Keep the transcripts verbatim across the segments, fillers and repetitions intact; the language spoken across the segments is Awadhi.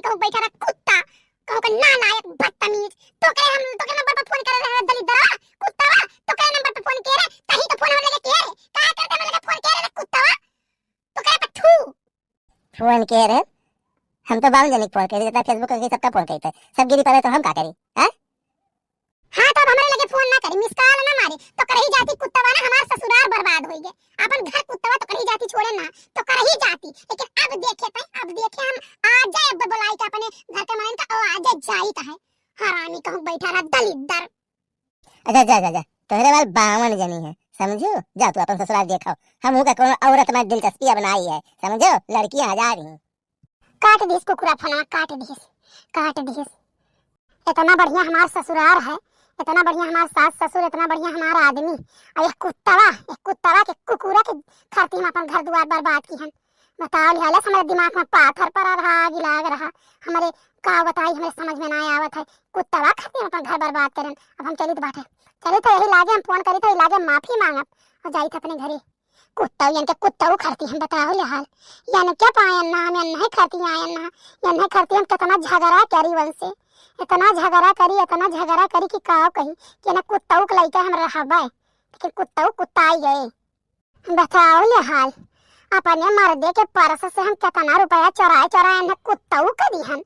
कहूँ बैठा रहा कुत्ता, कहूँ का नालायक, बदतमीज। तोकरे हम, तोकरे नंबर पर फोन करे रहे दलिद्दरवा, कुत्तावा, तोकरे नंबर पर फोन किए रे, तही तो फोन हमरे लगे किए रे, काहे करते हमरे लगे फोन किए रे, कुत्तावा, तोकरे पर थू। फोन किए रे, हम तो बावन जने के फोन करी, जितना Facebook के सबका फोन करी थे, सब गिरी पड़े तो हम का करी, हैं? हाँ, तो अब हमरे लगे फोन ना करी, मिस कॉल ना मारी, तोकरही जाती कुत्तावा ना हमार ससुरार बर्बाद होई गए। अपन घर कुत्तावा तोकरही जाती छोड़े ना, तोकरही जाती। लेकिन अब देखे तै, अब देखे हम आ जाए अब बुलाई के अपने घर के मनन का, ओ आ जाए जाई तै। हरामी कहूँ बैठा रहा दलिद्दर। अच्छा, जा, जा, जा, तोहरे वाल बावन जनी है, समझू? जा तू अपन ससुरार देखाओ, हम का कोनो औरत में दिलचस्पी अब ना आई है, समझो? लड़कियां हजार ही। काट दिस कुकुरा फोनवा, काट दिस, काट दिस। इतना बढ़िया हमार ससुरार है, इतना बढ़िया हमार सास ससुर, इतना बढ़िया हमार आदमी, और एक कुत्तावा, एक कुत्तावा के कुकुरा के खातिर हम अपन घर दुआर बर्बाद किहन। बताओ लिहालस, हमारे दिमाग में पाथर पड़ा रहा, आग लाग रहा, हमारे का बताई, हमारे समझ में ना आवत है। कुत्तावा खातिर हम अपन घर बर्बाद करन। अब हम चलित बाटे, चलित है यही लागे, हम फोन करित है, यही लागे माफी मांगब और जाइत अपने घरे। कुत्तऊ, यन के कुत्तऊ खरती हम बताओ ले हाल। यन के पायन ना, हम यन नहीं खरती आयन ना, यन नहीं खरती हम कितना झगड़ा करी वन से, इतना झगड़ा करी, इतना झगड़ा करी कि का कही, कि ना कुत्तऊ के लइका हम रहबे, लेकिन कुत्तऊ कुत्ता आई गए। बताओ ले हाल, अपने मर्दे के पर्स से हम कितना रुपया चोराए चोराए इन्हें कुत्तऊ के दिहन।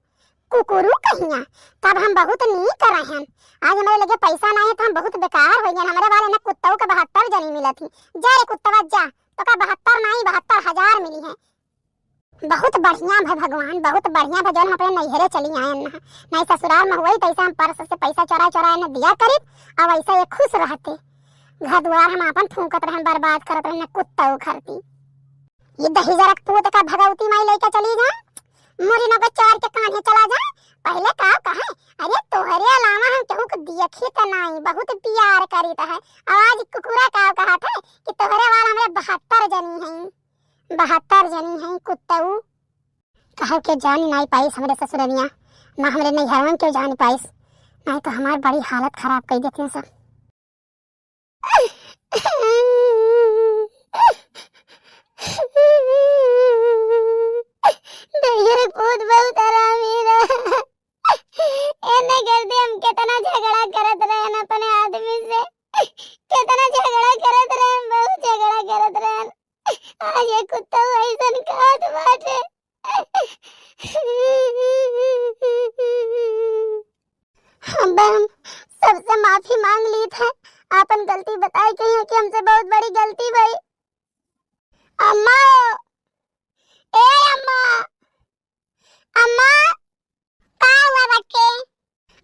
कुकुरू कहिया, तब हम बहुत नीक रहन। आज हमारे लगे पैसा नहीं है तो हम बहुत बेकार हो गए। हमारे वाले ने कुत्तऊ के बहत्तर जनी मिलत ही। जा रे कुत्तवा जा, तो का बहत्तर नहीं, बहत्तर हजार मिली है। बहुत बढ़िया भा भगवान, बहुत बढ़िया भा जौन हम अपने नैहरे चली आए ना। नहीं ससुराल में हुई तैसे हम पर्स से पैसा चोरा चोरा ने दिया करीब, अब ऐसा ये खुश रहते। घर दुआर हम अपन फूंकत रहन, बर्बाद करत रहन, कुत्तऊ खरती। ये दहिजरक पूत का भगवती माई लेके चली जा, मुरी न को चार के कान्हे चला जा। पहले का कहे, अरे तोहरे अलावा हम केहू के देखी त नाई, बहुत प्यार करीत है। आवाज कुकुरा का कहत है कि तोहरे वाला हमरे बहत्तर जनी हैं, बहत्तर जनी हैं कुत्तऊ। कहू के जान नाई पाइस हमरे ससुरनिया, ना हमरे नैहरवन के जान पाइस, नहीं तो हमार बड़ी हालत खराब कर देती सब। नैहर पूत बहुत हरामी रहा। एने कर दे, हम कितना झगड़ा करत रहन अपने आदमी से, कितना झगड़ा करत रहन, बहुत झगड़ा करत रहन। आज ये कुत्ता ऐसन कहत बाटे। अब हम सबसे माफी मांग ली थे, आपन गलती बताए कहिए कि हमसे बहुत बड़ी गलती भई। अम्मा, ए अम्मा, अम्मा, का हुआ बच्चे?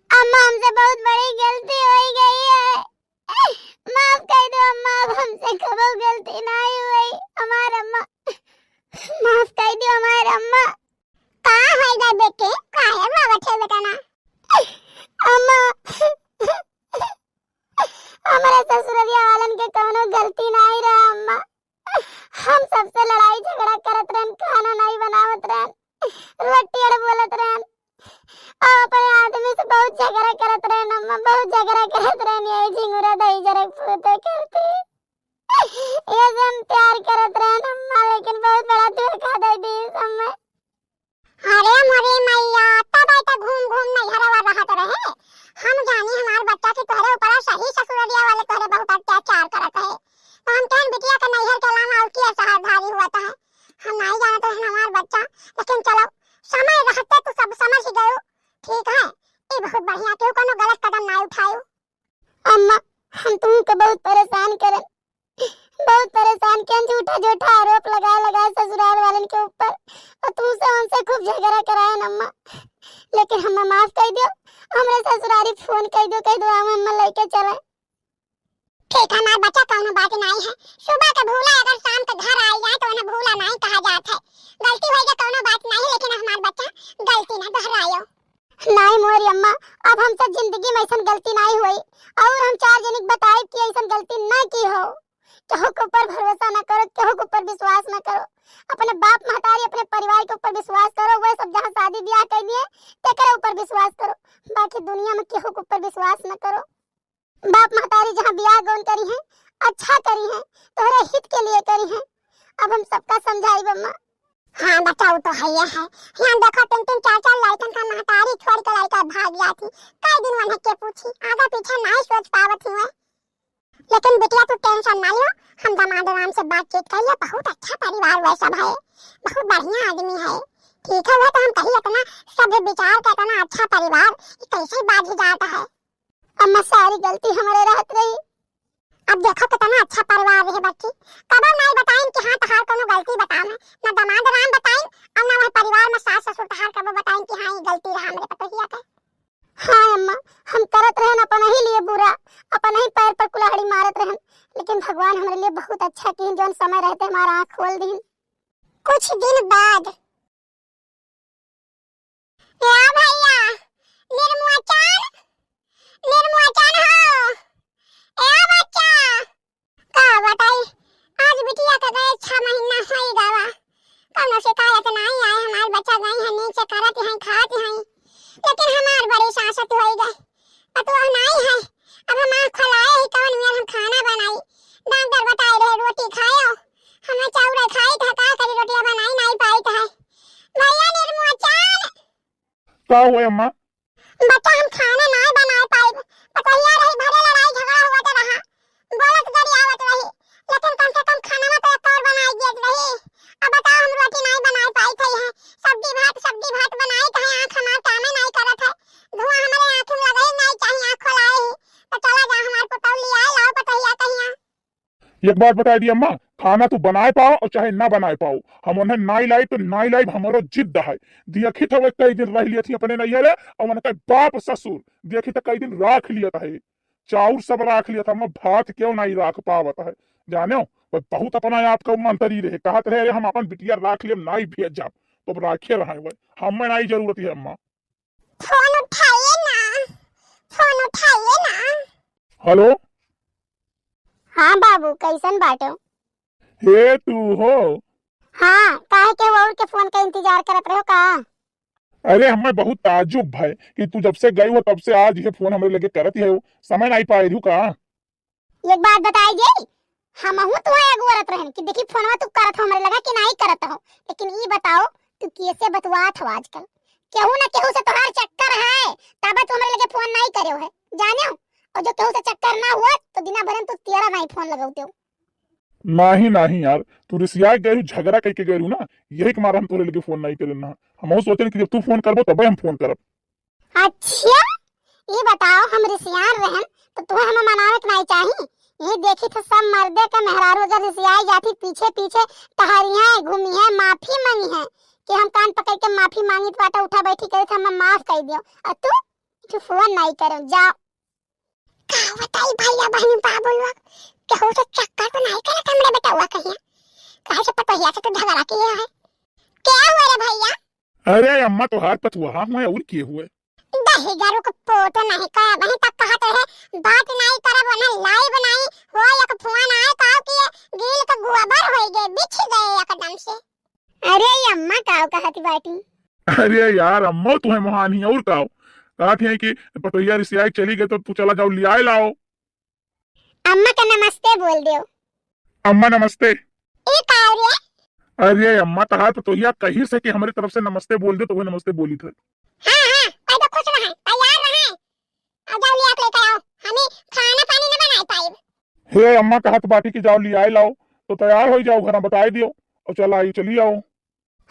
अम्मा, हमसे बहुत बड़ी गलती हो गई है, माफ कर दो अम्मा, अब हमसे कबो गलती नहीं हुई। हमार अम्मा, माफ कर दो हमार अम्मा। का है गा बेटे, काहे रोवत है बेटा ना? अम्मा, हमारे ससुरलिया वालन के कौनो गलती नहीं रहा अम्मा। हम सबसे लड़ाई झगड़ा करत रहन, खाना नहीं बनावत रहन, रोटियड़ बोलत रहन, और अपने आदमी से बहुत झगड़ा करत रहन अम्मा, बहुत झगड़ा करत रहन। यही झिंगुरा दही जरक पूते करती, ये से हम प्यार करत रहन अम्मा, लेकिन बहुत बड़ा धोखा दे दी इस अम्मा। अरे मोरे मैया, तब आई तो घूम घूम नैहरवा रहत रहे। हम जानी हमार बच्चा से तोहरे ऊपर सही ससुरलिया वाले तोहरे बहुत अत्याचार करत है, तो हम कहन बिटिया के नैहर के लाना और की असहरधारी हुआ है। हम नहीं जानत रहन हमार बच्चा, लेकिन चलो समय रहते तो सब समझ गयो। ठीक है, ये बहुत बढ़िया, क्यों कोनो गलत कदम ना उठायो। अम्मा, हम तुमके बहुत परेशान करन, बहुत परेशान करन, झूठा झूठा आरोप लगाए लगाए ससुराल वालन के ऊपर, और तुमसे उनसे खूब झगड़ा करायन अम्मा, लेकिन हमें माफ कर दो, हमरे ससुरारी फोन कर दो, कह दो हम अम्मा लेके चले। ठीक है हमार बच्चा, कौनो बात नहीं है, सुबह के भूला अगर शाम के घर आई जाए तो उन्हें भूला नहीं कहा जात है। गलती होई तो कौनो बात नहीं, लेकिन हमार बच्चा गलती ना दोहरायो। नहीं मोरी अम्मा, अब हमसे जिंदगी में ऐसन गलती नहीं हुई, और हम चार जने के बताइब कि ऐसन गलती ना की हो। केहू के ऊपर भरोसा ना करो, केहू के ऊपर विश्वास ना करो। अपने बाप महतारी, अपने परिवार के ऊपर विश्वास करो। वह सब जहाँ शादी ब्याह कर लिए, तेकरे ऊपर विश्वास करो, बाकी दुनिया में केहू के ऊपर विश्वास ना करो। बाप महतारी जहाँ बियाह गौन करी हैं, अच्छा करी हैं, तोहरे हित के लिए करी हैं। अब हम सबका समझाई बम्मा। हाँ बच्चा, वो तो है ही है। यहाँ देखो, तीन तीन चार चार लड़कन सब है, बहुत बढ़िया आदमी है। ठीक है, वह तो हम कही इतना सभ्य विचार का इतना अच्छा परिवार, ये कैसे बाझ जाता है? अम्मा, सारी गलती हमरे रहत रही। अब देखो कितना अच्छा परिवार रहे बच्ची, कबो नाई बताइन कि हाँ तहार कोनो गलती बतावे, ना दामाद राम बताइन और ना वह परिवार में सास ससुर तहार कबो बताइन कि हाँ ये गलती रहा हमरे पतोहिया के। हाँ अम्मा, हम करत रहन अपन ही लिए बुरा, अपन ही पैर पर कुल्हाड़ी मारत रहन, लेकिन भगवान हमरे लिए बहुत अच्छा किहिन, जौन समय रहते हमारा आँख खोल दीन। कुछ दिन बाद। ए भैया, निर्मोचन, निर्मोचन हो। ए बच्चा, का बताई, आज बिटिया के गए छह महीना होई गवा, कौनो शिकायत नाई आए। हमार बच्चा गई है नीचे करत हैं, खात हैं, लेकिन हमार बड़ी सासत होई गए। पतोह नाई है, अब हम आँख खोलाए ही कौन मेर हम खाना बनाई। डॉक्टर बताए रहे रोटी खायो, हमें चाउर खाई था, का करी रोटियां बनाई नाई पाई था। भैया निर्मोचन। का हुए अम्मा? बच्चा हम खाना नाई बनाए पाइब, पतोहिया रही भले लड़ाई झगड़ा हुआ तो रहा, बोलत गरियावत रही, लेकिन कम से कम खाना में तो एक और बनाई देत रही। अब बताओ हम रोटी नाई बनाए पाई थई है, सब्जी भात, सब्जी भात बनाई तो है, आँख हमार कामे नाई करत है, धुआं हमारे आँख में लगे नाई चाहिए, आँख खोलाए ही। तो चला जा हमार पुतौह लियाए लाओ पतोहिया कहिया। एक बात बताई दी अम्मा, खाना तू बनाए पाओ और चाहे ना बनाए पाओ, हम उन्हें नाई लाई तो नाई लाई, हमरो जिद है। देखी तो वे कई दिन रह लिया थी अपने नैहरे और उनका बाप ससुर, देखी तो कई दिन राख लिया था, चाउर सब राख लिया था, हम भात क्यों नाई राख पावत है। जाने हो, वे बहुत अपना आप का मंत्री रहे, कहत रहे, "अरे हम अपन बिटिया राख लेब, नाई भेज जाब।" तो अब राखे रहे वे, हमें नाई जरूरत है अम्मा। फोन उठाइए ना, फोन उठाइए ना। हेलो। हाँ बाबू, कैसन बाटो? हे तू हो? हाँ, काहे के और के फोन का इंतजार करत रहो का? अरे हमें बहुत ताज्जुब है कि तू जब से गई हो तब से आज ये फोन हमरे लगे करत ही हो, समय नाई पाए रही का? एक बात बताई जाई, हमहू तुहे अगोरत रहन कि देखी फोनवा तू करत हो, हमरे लगा कि नाई करत हो, लेकिन ई बताओ तू कैसे बतुआत हो आजकल? केहू ना केहू से तोहार चक्कर है, तब तू हमरे लगे फोन नाई करे हो है, जाने हो? और जो केहू से चक्कर ना हुआ तो दिना भरन तू तेरा नाई फोन लगौते हो। नाही, नाही यार, तू रिसिया गए हो, झगड़ा कइके गए हो ना, यही के मारा हम तोरे लगे फोन नाई करे ना। हमहू सोचन कि जब तू फोन करबो तबे हम फोन करब। अच्छा, ई बताओ, हम रिसियान रहन, तो तुहे हमें मनावे के नाई चाही? ई देखी तो सब मर्दे के मेहरारू अगर रिसियाई जाती, पीछे पीछे टहरिया घूमी है, माफी मांगी है कि हम कान पकड़ के माफी मांगी, तो बाटा उठा बैठी करे, तो हमें माफ कर दियो। और तू, तू फोन नाई करो, जाओ। का बताई भैया, बहनी, बाबू लोग, केहू से चक्कर तो नाई करत हमरे बेटवा कहिया? काहे से पतोहिया से तो झगड़ा किए है? क्या हुआ रे भैया? अरे अम्मा, तोहार पतोहा हुए और के हुए? दही गरु के पोत नहीं का, वहीं तक कहत रहे, बात नहीं करब, उन्हें लाइब नहीं, हो एक फोन आए, काव कि गील के गोबर होई गए, बिछ गए एकदम से। अरे ये अम्मा काव कहत बाटी? अरे यार, अम्मा तुहे मोहान ही और काव? कहत है कि पतोहिया रिसियाई चली गए तो तू चला जाओ, लियाए लाओ। अम्मा का नमस्ते बोल दियो। अम्मा नमस्ते। ई का रे? अरे अम्मा, तहार पतोहिया कही से कि हमरे तरफ से नमस्ते बोल दे, तो वह नमस्ते बोली थे। हाँ, हाँ, पहले खुश रहे, तैयार रहे। आ जाओ, लिया के लेके आओ। हमें खाना पानी न बनाए पाइब। हे अम्मा, कहत बाटी कि जाओ लियाए लाओ, तो तैयार हो जाओ, घर में बताए दियो और चला आई, चली आओ।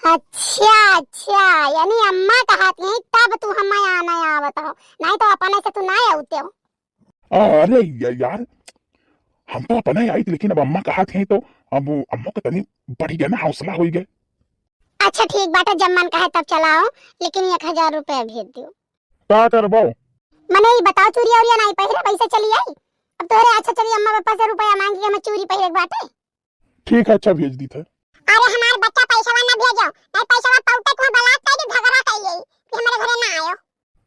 अच्छा, अच्छा, यानी अम्मा कहत हैं तब तू हमें आना आवत हो, नहीं तो अपने से तू ना आउते हो। अरे या-, यार, हम तो अपने आई थी, लेकिन अब अम्मा कहत हैं तो अब अम्मा के तनी बढ़ गया ना, हौसला हो गया। अच्छा ठीक बाटे, जब मन कहे तब चलाओ, लेकिन एक हजार रुपया भेज दियो। का करबो? मने ई बताओ, चूड़िया उड़िया नहीं पहिरे, वैसे चली आई। अब तोहरे अच्छा चली अम्मा पापा से रुपया मांगी, हमें चूड़ी पहिरे के बाटे। ठीक है, अच्छा भेज दी थे। अरे हमार बच्चा पैसवा ना भेजो, नहीं पैसवा पाउते तुम्हें बलात कर दी, झगड़ा कर ले कि हमारे घरे ना आयो।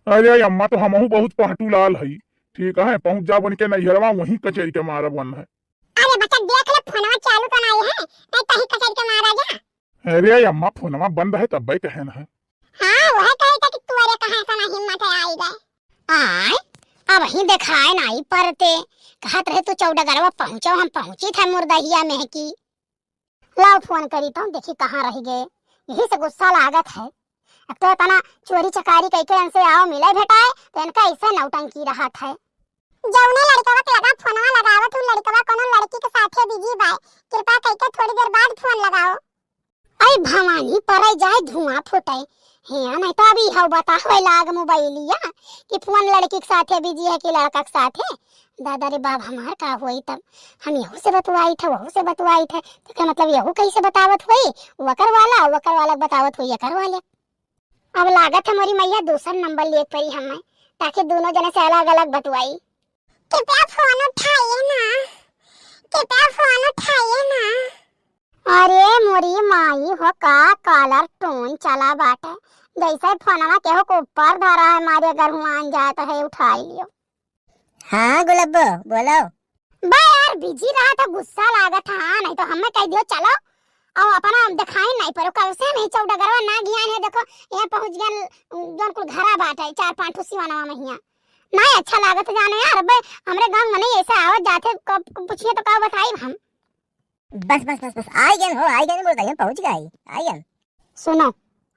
अरे अम्मा, तो हमहू बहुत पहटू लाल हई, ठीक है, पहुँच जा बन के नैहरवा, वहीं कचेरी के मारब वन है। अरे बच्चा देख ले, फोनवा चालू तो नहीं है, नहीं कहीं कचेरी के मारा जा। अरे अम्मा, फोनवा बंद है तब्बे कहे न है। हाँ, वह कहे था कि तू अरे कहाँ से ना हिम्मत है आई गए। आय, अब ही देखाए नाई परते। कहत रहे तू चौडगरवा पहुँचो, हम पहुँची थे मुर्दहिया में की। लाओ फोन करी तो देखी कहाँ रह गए। यही से गुस्सा लागत है। अब तो इतना चोरी चकारी कइके इनसे आओ मिले भेटाए, तो इनका ऐसे नौटंकी रहत है। जौने लड़कवा के लगा फोनवा लगावत हूँ, लड़कवा कोनो लड़की के साथे बिजी बाय। कृपा कइके थोड़ी देर बाद फोन लगाओ। अरे भवानी, परै जाए, धुआं फूटे। हे, नहीं तो अभी हौ बतावे लाग मोबाइलिया कि फोन लड़की के साथे बिजी है कि लड़का के साथे। दादा रे बाप, हमार का होई तब? हम यहू से बतवाई थे, वहू से बतवाई थे, तो का मतलब यहू कैसे बतावत होई? वकर वाला, वकर वाला बतावत होई यकर वाले। अब लागत है मोरी मैया दूसर नंबर लिए परी हमें, ताकि दोनों जने से अलग-अलग बतवाई। कृपया फोन उठाइए ना, कृपया फोन उठाइए ना। अरे मोरी माई हो, का caller tune चला बाटे, जैसे फोनवा केहू के ऊपर धरा है, मारे अगर हुआन जात है, उठाई लियो। हाँ गुलब्बो, बोलो। बा यार, बिजी रहा था, गुस्सा लागत था, नहीं तो हमें कह दियो चलो, और अपना दिखाई नहीं पड़ो, कब से नहीं चौडगरवा ना ज्ञान है। देखो, ये पहुँच गया, जौन कुल घरा बाटे, चार पाँच ठो सिवानवा महिया। नहीं अच्छा लागत जाने यार, अबे हमरे गाँव में नहीं ऐसे आवत जाते, कब पूछिए तो का बताई हम। बस, बस, बस, बस, आई गन हो, आई गन, बोल, आई गन, पहुँच गई, आई गन। सुनो,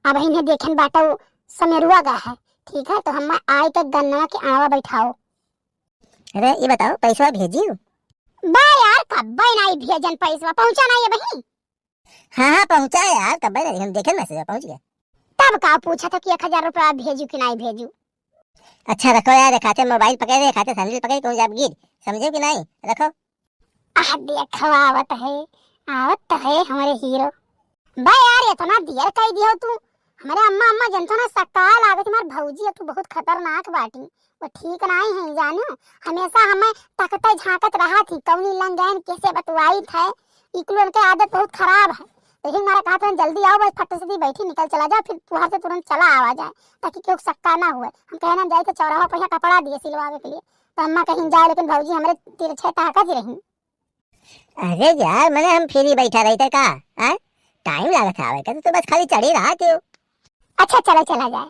अब इन्हें देखन बाटा वो समेरुआ गा है, ठीक है, तो हम आई के गन्नवा के आवा बैठाओ। अरे, ये बताओ, पैसवा भेजी? बा यार, कब्बे नहीं भेजन पैसवा, पहुँचा नहीं है बहिन। हाँ, हाँ, पहुँचा है यार, कब्बे नहीं, हम देखे मैसेज पहुँच गया। तब का पूछा था कि एक हजार रुपया भेजू कि नहीं भेजू? अच्छा, रखो यार, एक हाथे मोबाइल पकड़े, एक हाथे सैंडल पकड़े, कहूँ जाब गिर, समझे कि नहीं? रखो। आह, देखो, आवत है, आवत तो है हमारे हीरो। बा यार, इतना देर कह दियो तू। हमारे अम्मा, अम्मा जनतो ना सक्का लागत, हमार भौजी है, तू बहुत खतरनाक बाटी। वो ठीक नहीं है, जानो। हमेशा हमें तकते झांकत रहा थी, कौनी लंगैन कैसे बतवाई थे। इकलो उनके आदत बहुत खराब है। तो यही हमारा कहा था, जल्दी आओ, बस फट से दी बैठी, निकल चला जाओ, फिर तुहार से तुरंत चला आवा जाए, ताकि क्यों सक्का ना हुए। हम कहना जाए तो चौराहा पर यहाँ कपड़ा दिए सिलवावे के लिए, तो अम्मा कहीं जाए, लेकिन भौजी हमरे तिरछे ताकत ही रही। अरे यार, मने हम फ्री बैठा रही थे का? हाँ? टाइम लागत है आवे का, तो, तो बस खाली चढ़ी रहा क्यों? अच्छा, चलो, चला जाए।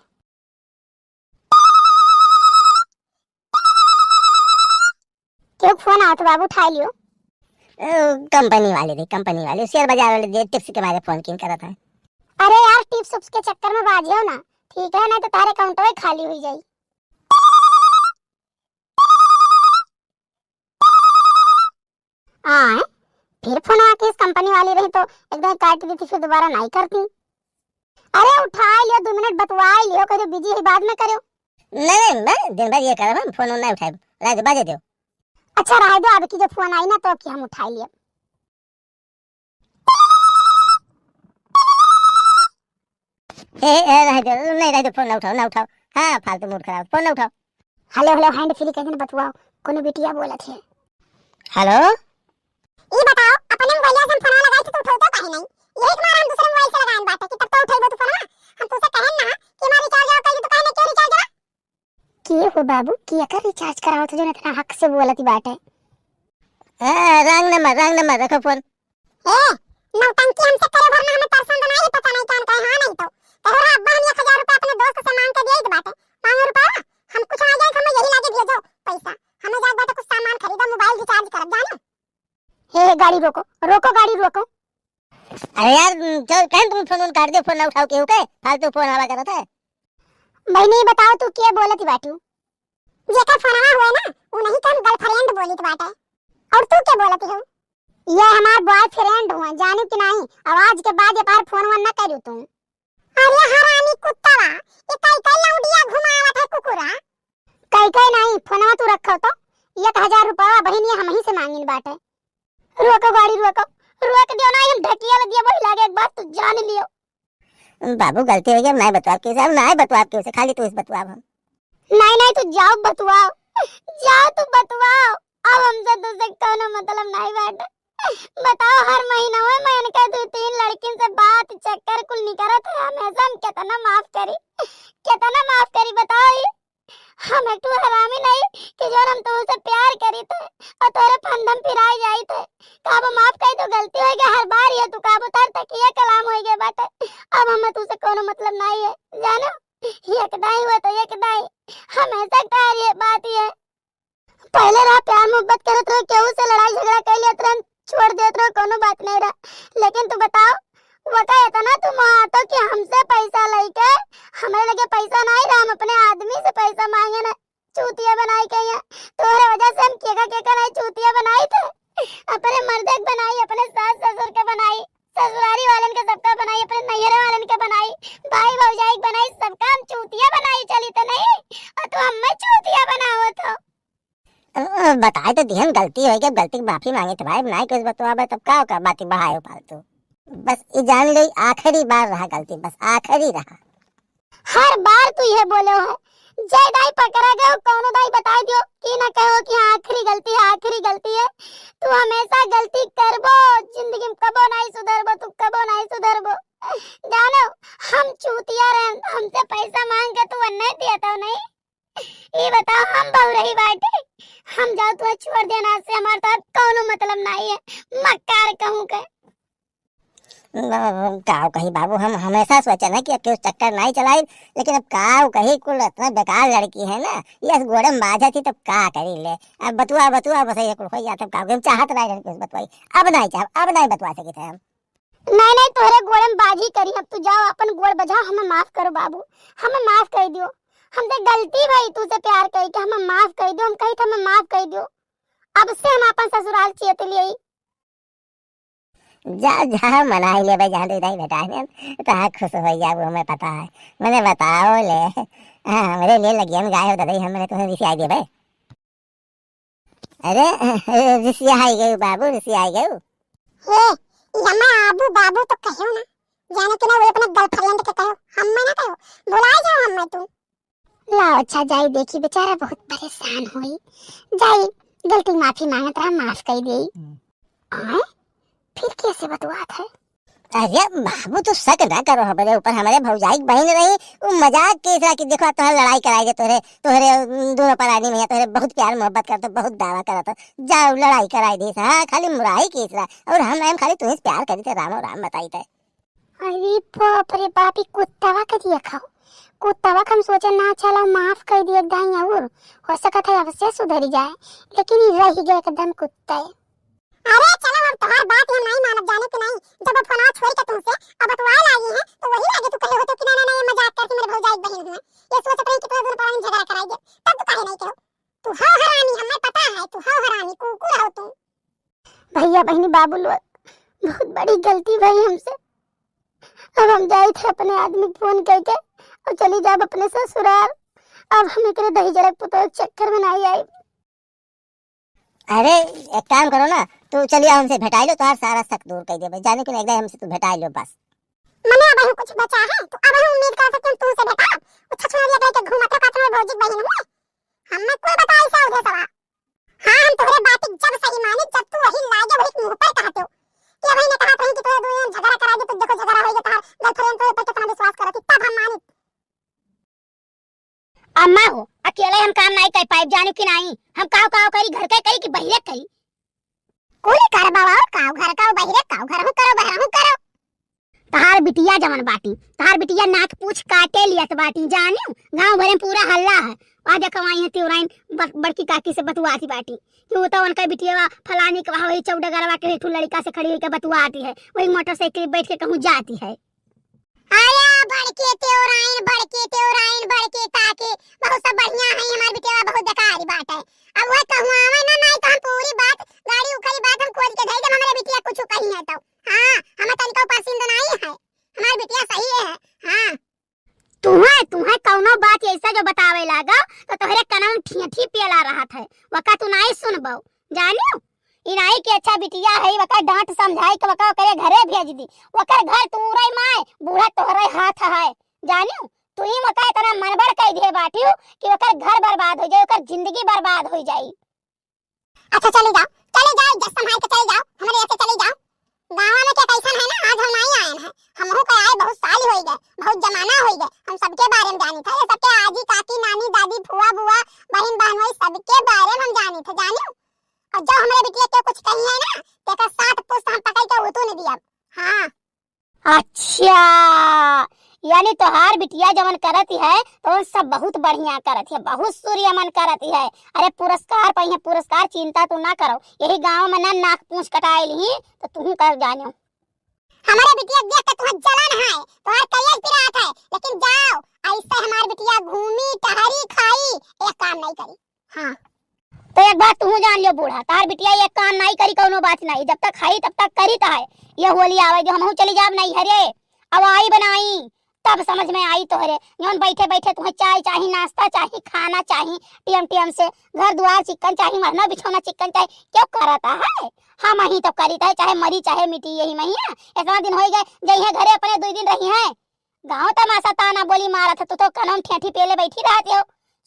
क्यों फोन आवत बाबू, उठा लियो। ओ, कंपनी वाले रे, कंपनी वाले, शेयर बाजार वाले दे, टिप्स के मारे फोन किन करत है। अरे यार, टिप्स उप्स के चक्कर में बाजियो ना, ठीक है, नहीं तो तारे अकाउंट में खाली हुई जाई। आए, फिर फोन आके इस कंपनी वाली रही तो एकदम काट देती, फिर दोबारा नहीं करती। अरे उठा लियो, दो मिनट बतवा लियो, कह दो बिजी है, बाद में करो। नहीं, नहीं, मैं दिन भर ये करब, हम फोन नहीं उठाए, रह दो, बाजे दो। अच्छा रह दो, अब की जो फोन आई ना तो अब की हम उठा लियो। ए, ए, रह दो, नहीं रह दो, फोन ना उठाओ, ना उठाओ। हाँ, फालतू मूड खराब, फोन ना उठाओ। हेलो, हेलो, हैंड फ्री कह दिन बतुआओ, कोनो बिटिया बोलत है। हेलो? ई बताओ, अपने मोबाइल से हम फोन लगाई तो उठाओ तो काहे नहीं? यही तुम्हारा हम दूसरे मोबाइल से लगाएन बाटे कि तब तो उठेबो तू फोनवा। हम तुझसे कहन ना कि हमारा रिचार्ज आओ कइले तो काहे नहीं क्यों रिचार्ज आवा? के हो बाबू, के एकर रिचार्ज करावत हो जौन इतना हक से बोलत बाटे? ए, रॉन्ग नंबर, रॉन्ग नंबर, रखो फोन। ए, नौटंकी हमसे करे भरना हमें पसंद नहीं, पता नहीं कान कहे हाँ नहीं तो। कहो रे अब्बा हम एक हजार रुपया अपने दोस्त से मांग के देत बाटे। मांगो रुपया, हम कुछ आ जाए तो हमें यही लागे भेजो पैसा। हमें जाए बाटे कुछ सामान खरीदा, मोबाइल रिचार्ज करब जानो। हे, हे, गाड़ी रोको, रोको, गाड़ी रोको। अरे यार, चल, कहेन तुम फोन उन काट दे, फोन ना उठाओ केहू के, फालतू फोन हवा करत है। बहिनी, बताओ तू के बोलत बाटू? जेकर फोनवा हुए ना, उ नहीं कम गर्लफ्रेंड बोलित बाटे। और तू के बोलत हो? ये हमार बॉयफ्रेंड हुए, जानू कि नहीं? और आज के बाद ये बार फोन वोन ना करू तू। अरे हरामी कुत्तावा, ये कई कई लौंडिया घुमावत है कुकुरा। कई कई नहीं, फोनवा तू रखो तो, एक हजार रुपया बहिनी हमही से मांगिन बाटे। रोको गाड़ी, रोको, रोक दियो ना, हम ढकिया लगिया वही लागे, एक बात तू जान लियो। बाबू, गलती हो गई, हम नहीं बतवाब केहू से, हम नहीं बतवाब केहू से, खाली तू से बतवाब हम। नहीं, नहीं, तू जाओ बतवाओ, जाओ तू बतवाओ, अब हमसे तुझसे कौनो मतलब नहीं बाटे। बताओ, हर महीना में मैं इनके दो तीन लड़किन से बात चक्कर कुल निकरत है, हमेशा हम कितना माफ करी, कितना माफ करी, बताओ ये। हम एक ठो हरामी नहीं कि जौन हम तुमसे प्यार करी थे और तोरे फंदम पिराए जाई थे। काबो माफ कई तो गलती हो गया, हर बार ये तू काबो तर तक ये कलाम हो गए बाटे। अब हमें तुझसे कोनो मतलब नहीं है, जानो? एक दाई हुआ तो एक दाई, हमेशा कह रही है बात ये। पहले रहा प्यार मोहब्बत करत रहो, केहू से लड़ाई झगड़ा कर लेत रहन, छोड़ देत रहो, कोनो बात नहीं रहा। लेकिन तू बताओ, वका इतना तू मोहातो कि हमसे पैसा लेके, हमरे लगे पैसा नहीं रहा, हम अपने आदमी से पैसा मांगे ना, चूतिया बनाई के यहाँ। तोहरे वजह से हम केका केका नहीं चूतिया बनाई थे, अपने मर्दे के बनाई, अपने सास ससुर के बनाई। ससुरारी वालन के सबका बनाई, अपने नैहरे वालन के बनाई, भाई भौजाई के बनाई, सबका हम चूतिया बनाई चली त नहीं, और तू हमें चूतिया बनावत हो। अ, बताए तो दिहन, गलती होइ गई, गलती की माफी मांगे थे भाई, नाहीं कुछ बतवाबे तब का, का बात बढ़ाए हो फालतू। बस ई जान ले, आखिरी बार रहा गलती, बस आखिरी रहा। हर बार तू ये बोले हो, जय दाई पकड़ा गयो, कौनो दाई बताई दियो कि ना कहो कि हाँ, आखिरी गलती है, आखिरी गलती है। तू हमेशा गलती करबो, जिंदगी में कबो नाहीं सुधरबो, तू कबो नाहीं सुधरबो। जानो, हम चूतिया रहन, हमसे पैसा मांग के तू अन्ने दिया था नहीं। ये बताओ, हम बहु रही बाटे, हम जाओ तो छोड़ देना से हमारे साथ कौनो मतलब नहीं है, मक्कार कहूँ के। ब-, ब-, का कही बाबू, हम हमेशा सोचे ना कि अब केहू चक्कर नाहीं चलाई, लेकिन अब का कही, कुल इतना बेकार लड़की है ना, ये गोड़े में बाझा थी, तब का करी ले। अब बतुआ, बतुआ, बस ये कुल हो जाता, अब का, हम चाहत नाहीं लड़की से बतवाई, अब नाहीं चाह, अब नाहीं बतवा सकी थे हम। नहीं, नहीं, तोहरे गोड़े में बाझी करी, अब तू जाओ, अपन गोड़ बजाओ, हमें माफ करो बाबू, हमें माफ कर दियो, हमसे गलती भई, तू से प्यार करी के हमें माफ कर दियो, हम कही थे हमें माफ कर दियो, अब से हम अपन ससुराल चेत लिए। जा, जा, मनाई लेबे, जहाँ तू इधर भेटा है, तो हाँ, खुश हो जाबू, हमें पता है। मने बताओ ले, हाँ, हमरे लिए लगियन गाय हो, ददई, हमरे तुम्हें रिसियाई देबे। अरे, रिसियाई गयू बाबू, रिसियाई गयू। हे, ई हमें आबू बाबू तो कहो ना, जाने कि ना वो अपने girlfriend के कहो, हमें ना कहो, भुला जाओ हमें तू। लाओ अच्छा, जाई देखी, बेचारा बहुत परेशान होई। जाई, गलती माफी मांगत रहा, माफ कर देई। हम्म। आए? फिर कैसे बतुआत है? अरे बाबू, तू शक ना करो हमरे ऊपर, हमरे भौजाई के बहिन रही, वो मजाक के रहा कि देखो तोहरे लड़ाई कराई दे, तोहरे, तोहरे, उम, दोनों परानी में तोहरे बहुत प्यार मोहब्बत करत, बहुत दावा करत, जाओ लड़ाई कराई दे, हाँ, खाली मुराई के रहा, और हम, हम खाली तुम्हें प्यार करी थे, रामो राम बताई थे। अरे बाप रे बाप, ई कुत्तवा के दिया खाओ। कुत्तवा के हम सोचे ना, चलो माफ कर दिए दाई, और हो सकत है अवश्य सुधर जाए, लेकिन ई रह गए एकदम कुत्ते। अरे चलो, अब तोहार बात हम नहीं मानब, जाने के नहीं। जब वो फोनवा छोड़ के तुमसे अब बतवाए लागी है, तो वही लागे तू कहे होते कि ना, ना, ना, ये मजाक करती मेरे भौजाई की बहन हुए, ये सोचत रही कि तोहरे दोनों परानी झगड़ा कराई दे, तब तू काहे नहीं कहो? तू हो हरामी, हमें पता है तू हो हरामी, कुकुर हो तू। भैया बहनी बाबू लोग, बहुत बड़ी गलती भई हमसे। अब हम जाई थे अपने आदमी के फोन करके और चली जाब अपने ससुराल। अब हम एकरे दहिजरा के पुतोह के चक्कर में नाहीं आई। अरे, एक काम करो ना, तू चली आओ, हमसे भेटाई लो, तोहार सारा शक दूर कर देबे। जाने के नहीं, एकदम हमसे तू भेटाई लो बस। मने अब ही कुछ बचा है, तो अब ही उम्मीद कर सकते हम तुमसे भेटा। वो छछुनरिया कह के घूमत रहो, कहत रहो भौजी के बहिन हुए। हमें कोई बताई सा उधर सवा। हाँ, हम तोहरे बात जब सही मानी, जब तू वही लागे वही मुंह पर कहते हो। कि वही ने कहा था कि तोहरे दोनों झगड़ा करा दे, तो देखो झगड़ा होइगे, तोहार girlfriend तो ऊपर कितना विश्वास करती, तब हम मानी। अम्मा हो, अकेले हम काम नाहीं कर पाइब, जानिउ कि नाहीं? हम काव काव करी, घर के करी कि बहिरे करी? कुल करबा और काव, घर काव, बहिरे काव, घरहू करो, बहरहू करो। तहार बिटिया जवन बाटी, तहार बिटिया नाक पूछ काटे लियत बाटी, जानिउ? गाँव भरे में पूरा हल्ला है। आ देखो, वहीं है तिवराइन ब-, बड़की काकी से बतुआती बाटी कि वो तो उनका बिटिया फलानी के वहाँ वही चौडगरवा के एक ठो लड़का से खड़ी होके बतुआती है, वही मोटरसाइकिल बैठ के कहूँ जाती है। आया बड़के तेवराइन, बड़के तेवराइन, बड़के काके, बहुत सब बढ़िया है, हमार बिटिया बहुत बेकारी बात है। अब वह कहूँ आवे ना, नहीं तो हम पूरी बात, गाड़ी उखड़ी बात हम खोज के धई देब, हमरे बिटिया कुछ कही है तो। हाँ, हमें तनिको पसंद नहीं है, हमार बिटिया सही है। हाँ। तुहे, तुहे कौनो बात ऐसा जो बतावे लागो, तो तोहरे कनम ठियठी पेला रहत है, वका तू नहीं सुनबो, जानियो? इनाई के अच्छा बिटिया है, वका डांट समझाई के वका ओकरे घरे भेज दी। ओकर घर तू रही माय, बूढ़ा तोहरे हाथ है। जानियो, तू ही वका इतना मनबड़ कह दिए बाटियो कि ओकर घर बर्बाद हो जाए, ओकर जिंदगी बर्बाद हो जाई। अच्छा चली जाओ, चली जाओ, इज्जत संभाल के चली जाओ, हमारे यहाँ से चली जाओ। गाँव में क्या कैसन है ना, आज हम नहीं आए हैं, हमहू का आए बहुत साल हो गए, बहुत जमाना हो गए, हम सबके बारे में जानी था, ये सबके आजी, काकी, नानी, दादी, फुआ, बुआ, बहन, बहनोई, सबके बारे में हम जानी थे, जानियो। और जो हमरे बिटिया के कुछ कही है ना, तेकर सात पुस्त हम पकड़ के उतू नहीं दिया। हाँ। अच्छा, यानी तोहार बिटिया जवन करत है, तो सब बहुत बढ़िया करत है, बहुत सूर्य मन करत है। अरे पुरस्कार पाई है, पुरस्कार चिंता तू ना करो, यही गाँव में ना नाक पूछ कटाए ली, तो तू कर जानो। हमारे बिटिया देख के तुम्हें जलन है, तुम्हार कलेज पिरात है, लेकिन जाओ, ऐसे हमार बिटिया घूमी, टहरी, खाई, एक काम नहीं करी। हाँ। त तो एक बात तू जान लियो बूढ़ा, तार बिटिया एक काम नाई करी, कौनो बात नाई, जब तक खाई तब तक करी तो है। ये होली आवे जो हमहू चली जाब नैहरे, अवाई बनाई, तब समझ में आई तोहरे। जौन बैठे बैठे तुम्हें चाय चाही, नाश्ता चाही, खाना चाही, टीएम टीएम से घर दुआर चिक्कन चाही, मरना बिछौना चिक्कन चाही, क्यों करता है? हमही तो करी है, चाहे मरी चाहे मिटी यही महिया। इतना दिन हो गए, जइहे घरे अपने दुई दिन रही है, गाँव तमाशा ताना बोली मारत है, तो, तो कनम ठेठी पेले बैठी रहती हो।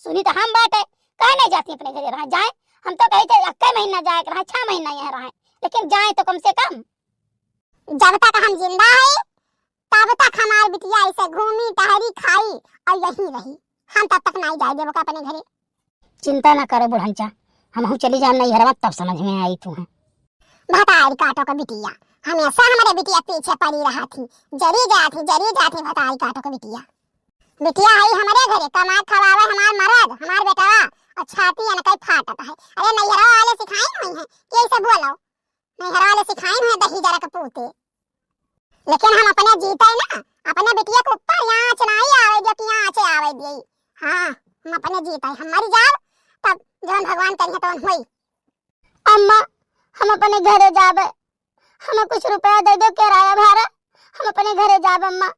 सुनी तो हम बाटे, काहे नहीं जाती अपने घरे रहा जाए? हम तो कही थे एक महीना जाए के रहा, छह महीना यहाँ रहे, लेकिन जाए तो कम से कम। जब तक हम जिंदा है, तब तक हमार बिटिया ऐसे घूमी, टहरी, खाई और यहीं रही। हम तब तक नहीं जाए देबो का अपने घरे। चिंता ना करो बुढ़नचा, हमहू चली जान नैहरवा, तब समझ में आई तू है। भतारी काटो का बिटिया, हमेशा हमारे बिटिया पीछे पड़ी रहा थी, जरी जाती, जरी जाती भतारी काटो का बिटिया। बिटिया आई हमारे घरे, कमाए खवावे हमार मरद, हमार बेटवा, और छाती अनकई फाटत है। अरे नैहरा वाले सिखाई हुई हैं कि ऐसे बोलो, नैहरा वाले सिखाई हुई हैं दही जरा के पूते। लेकिन हम अपने जीते ना, अपने बिटिया के ऊपर आँच नाई आवे दियो कि आँच आवे दिए। हाँ, हम अपने जीते, हम मर जाब, तब जौन भगवान करिए तौन होई। अम्मा, हम अपने घरे जाबे, हमें कुछ रुपया दे दो किराया भाड़ा, हम अपने घरे जाबे अम्मा।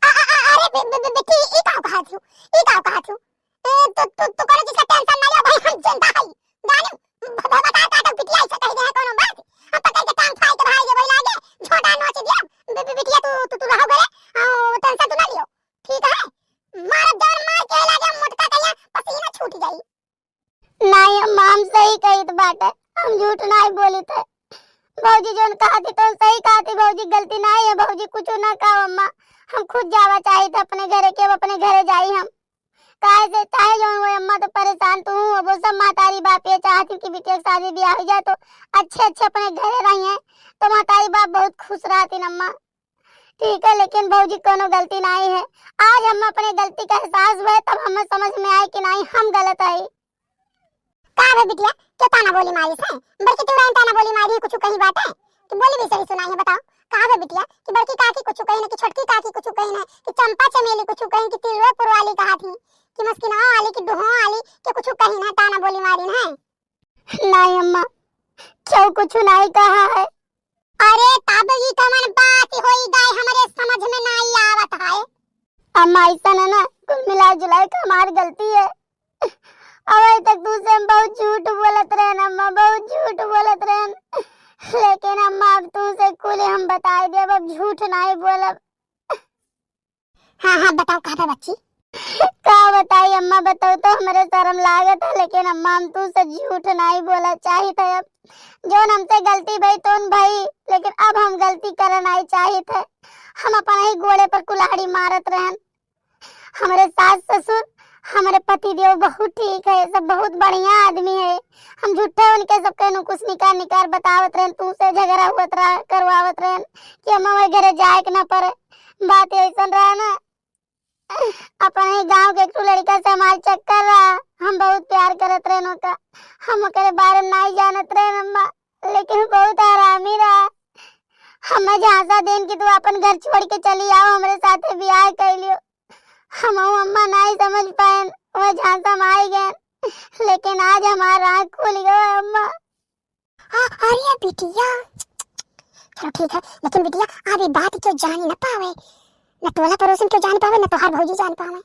अ-, अ-, अ-, अरे बे-, बे-, बे-, बेटी, ई का कहत हूँ, ई का कहत हूँ? ए, तू, तू, तू कोनो चीज का टेंशन ना लियो भाई, हम जिंदा हई। जानिम, भ-, भ-, भतार काटो बिटिया ऐसे कह दे है कोनो बात। हम पकड़ के टांग फाड़ के भाई ये वही लागे, झोटा नोच दिया। बे-, बे-, बिटिया तू, तू, तू रहो घरे, आ, टेंशन तू ना लियो, ठीक है? मारब जवन मार के लागे, मोटका कहिया पसीना छूट जाई। नाई अम्मा, हम सही कहित बाटे, हम झूठ नाई बोलित है। भौजी जौन कहती तौन सही कहती, भौजी गलती नाई है, भौजी कुछ ना कहो अम्मा, हम खुद जावा चाहित अपने घरे के, अब अपने घरे जाई हम। काहे से चाहे जौन हो अम्मा, तो परेशान तू हो, वो सब महतारी बाप ये चाहती कि बिटिया के शादी ब्याह हो जाए तो अच्छे अच्छे अपने घरे रही हैं, तो महतारी बाप बहुत खुश रहती अम्मा। ठीक है, लेकिन भौजी कोनो गलती नाई है। आज हम अपने गलती का एहसास हुए, तब हमें समझ में आए कि नाई हम गलत है। का बे बिटिया, क्यों ताना बोली मारी से? बड़की तू रहन ताना बोली मारी, कुछ कही बाटे? तू बोली भी सही सुनाई है, बताओ। का बे बिटिया कि बड़की काकी कुछ कही ना, कि छोटकी काकी कुछ कही ना, कि चंपा चमेली कुछ कही, कि तिलवा पुरवाली कहा थी, कि मस्किनवा वाली, कि डुहवा वाली, कि कुछ कही ना, ताना बोली मारी ना? नाई अम्मा, क्यों कुछ नाई कहा है। अरे तब ई कवन बात होई गए, हमरे समझ में नाई आवत है। अम्मा ऐसा है ना, कुल मिला जुला के हमार गलती है। अब आज तक तू से हम बहुत झूठ बोलत रहन अम्मा, बहुत झूठ बोलत रहन, लेकिन अम्मा अब तू से कुल हम बताई देब, अब झूठ नाई बोलब। हाँ, हाँ, बताओ, का बा बच्ची? का बताई अम्मा, बताओ तो, हमरे शर्म लागत है, लेकिन अम्मा, हम तू से झूठ नाई बोला चाहित है। अब जौन हमसे गलती भई, तौन भई, लेकिन अब हम गलती करे नाई चाहित है। हम अपना ही गोड़े पर कुल्हाड़ी मारत रहन। हमरे सास ससुर, हमरे पति देव बहुत ठीक है, सब बहुत बढ़िया आदमी है। हम झूठे उनके सबके नुकुस निकार निकार बतावत रहन, तू से झगड़ा हुअत रहा, करवावत रहन कि अम्मा वही घरे जाए के ना पड़े। बात ऐसन रहा ना, अपने ही गांव के एक ठो लड़का से हमार चक्कर रहा, हम बहुत प्यार करत रहन ओका, हम ओकरे बारे में नाई जानत रहन अम्मा, लेकिन उ बहुत हरामी रहा। हमें झांसा देन कि तू अपन घर छोड़ के चली आओ, हमरे साथे बियाह कर लियो। हम अम्मा नाई समझ पाएन, वो झांसा में आई गए, लेकिन आज हमार आँख खुल गयो अम्मा। हाँ, अरे बिटिया, चलो ठीक है, लेकिन बिटिया, अब ये बात क्यों जान न पावे, न टोला पड़ोसन क्यों जान पावे, न तोहार भौजी जान पावे।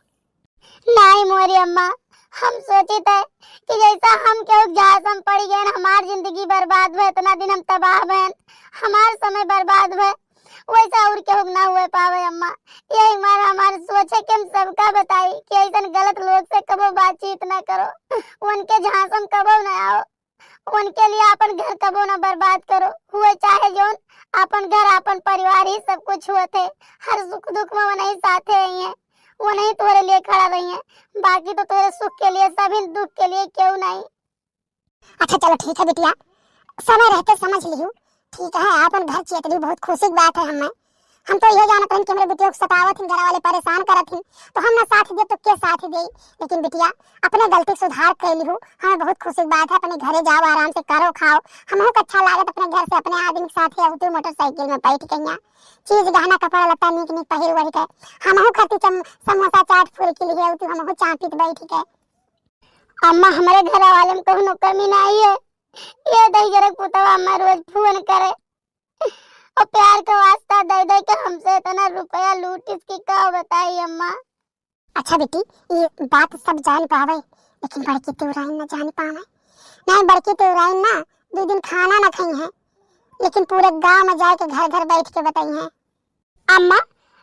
नाई मोरी अम्मा, हम सोचित है कि जैसा हम केहू के झांसा में पड़ी गए, हमार जिंदगी बर्बाद भय, इतना दिन हम तबाह भयन, हमार समय बर्बाद भय, वैसा और केहू के ना हुए पावे अम्मा। यही मारे हमार सोचे कि हम सबका बताई कि ऐसन गलत लोग से कबो बातचीत ना करो, उनके झांसा में कबो ना आओ। उनके लिए आपन घर कबो ना बर्बाद करो, हुए चाहे जौन, आपन घर, आपन परिवार ही सब कुछ होत है। हर सुख दुख में वनही साथे आई हैं, वनही तोरे लिए खड़ा रही हैं। बाकी तो तोरे सुख के लिए, सभी दुख के लिए केहू नहीं। अच्छा चलो ठीक है बिटिया, समय रहते समझ लिहू। ठीक है, आपन घर चेत लिहू, बहुत खुशी की बात है हमें। हम तो इहो जानत रहन कि हमरे बिटिया के सतावत हिन, घर वाले परेशान करत हिन, तो हम ना साथ देब तो के साथ देई? लेकिन बिटिया, अपने गलती के सुधार कर लिहू, हमें बहुत खुशी की बात है। अपने घरे जाओ, आराम से करो, खाओ, हमहू के अच्छा लागत अपने घर से, अपने आदमी के साथ है, उतू मोटरसाइकिल में बैठ के यहाँ चीज गहना कपड़ा लत्ता नीक नीक पहिर ओढ़ के, हमहू खातिर चम-, समोसा चाट फुरकी लिए उतू हमहू चापित बैठ के। अम्मा, हमरे घर वाले में कौनो कमी नहीं है। ये दहिजरक पुतवा अम्मा रोज फोन करे और प्यार के वास्ता दे दे के हमसे इतना रुपया लूटिस कि का बताई अम्मा। अच्छा बेटी, ये बात सब जान पावे, लेकिन बड़की तिवराइन ना जान पावे। नहीं, बड़की तिवराइन ना दो दिन खाना ना खाई है, लेकिन पूरे गांव में जाके घर घर बैठ के बताई है। अम्मा,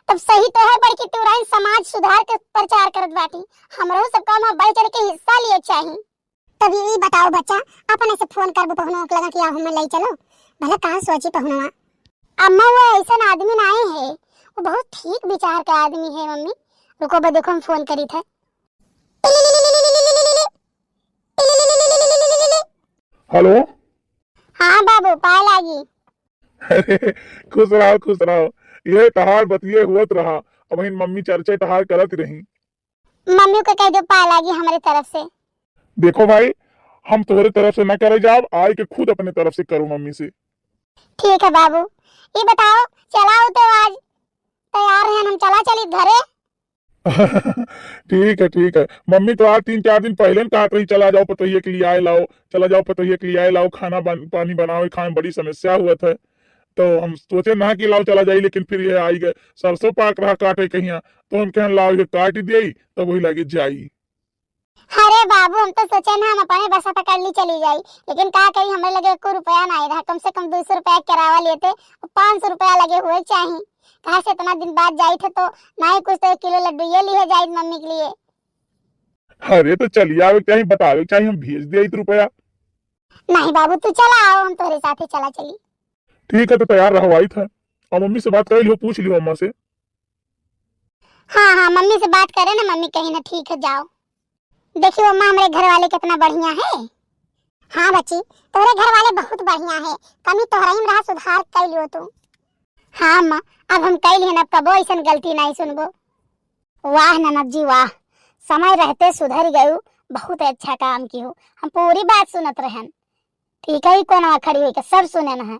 तब सही तो है, बड़की तिवराइन समाज सुधार के प्रचार करत बाटी, हमरो सब काम में बढ़ चढ़ के हिस्सा लिए चाही। तब ई बताओ बच्चा, अपने से फोन करबो पहुनवा के लगा कि आओ हमें ले चलो, भला कहाँ सोची पहुनवा। अम्मा, वो ऐसन आदमी नाई है, वो बहुत ठीक विचार का आदमी है मम्मी। रुको बा, देखो हम फोन करी थे। हेलो। हाँ बाबू, पाए लागी। अरे, खुश रहो, खुश रहो। ये तहार बतिये हुअत रहा, अब इन मम्मी चर्चा तहार करत रही। मम्मी को कह दो पाए लागी हमारे तरफ से। देखो भाई, हम तोहरे तरफ से ना करे जाब, आए के खुद अपने तरफ से करो मम्मी से। ठीक है बाबू, ये बताओ, चलाओ तो आज तैयार हैं हम, चला चली घरे। ठीक है, ठीक है। मम्मी तो आज तीन चार दिन पहले न कहत रही, "चला जाओ पतोहिया के लिए आए लाओ, चला जाओ पतोहिया के लिए आए लाओ, खाना बन-, पानी बनावे खाए में बड़ी समस्या हुआ था।" तो हम सोचे ना कि लाओ चला जाई, लेकिन फिर ये आई गए, सरसों पाक रहा काटे कहिया, तो हम कहन लाओ ये काट दिए, तब वही लगे जाई। अरे बाबू, हम तो सोचे ना हम अपने बसा पकड़ ली चली जाई, लेकिन का करी, हमरे लगे एको रुपया नहीं रहा, कम से कम दो सौ रुपया किराया लेते, पाँच सौ रुपया लगे हुए चाही, कहाँ से इतना दिन बाद जाई थे तो ना ही कुछ तो एक किलो लड्डू ये लिए जाई मम्मी के लिए। अरे तो चलिए आवे के चाही, बतावे के चाही, हम भेज दिया इत रुपया। नहीं बाबू, तू चला आओ, हम तोरे साथे चला चली। ठीक है, तो तैयार रहो, आई था। और मम्मी से बात कर लियो, पूछ लियो अम्मा से। हाँ हाँ, मम्मी से बात करे ना, मम्मी कही ना, ठीक है जाओ। देखियो अम्मा, हमरे घर वाले कितना बढ़िया है। हाँ बच्ची, तोरे घर वाले बहुत बढ़िया है, कमी तोहरा ही में रहा, सुधार कर लियो तू। हाँ अम्मा, अब हम कई लिहन, अब कबो ऐसन गलती नहीं सुनबो। वाह ननद जी वाह, समय रहते सुधर गयू, बहुत अच्छा काम की हो, हम पूरी बात सुनत रहन। ठीक है, ई कोनवा खड़ी होई के सब सुने न है।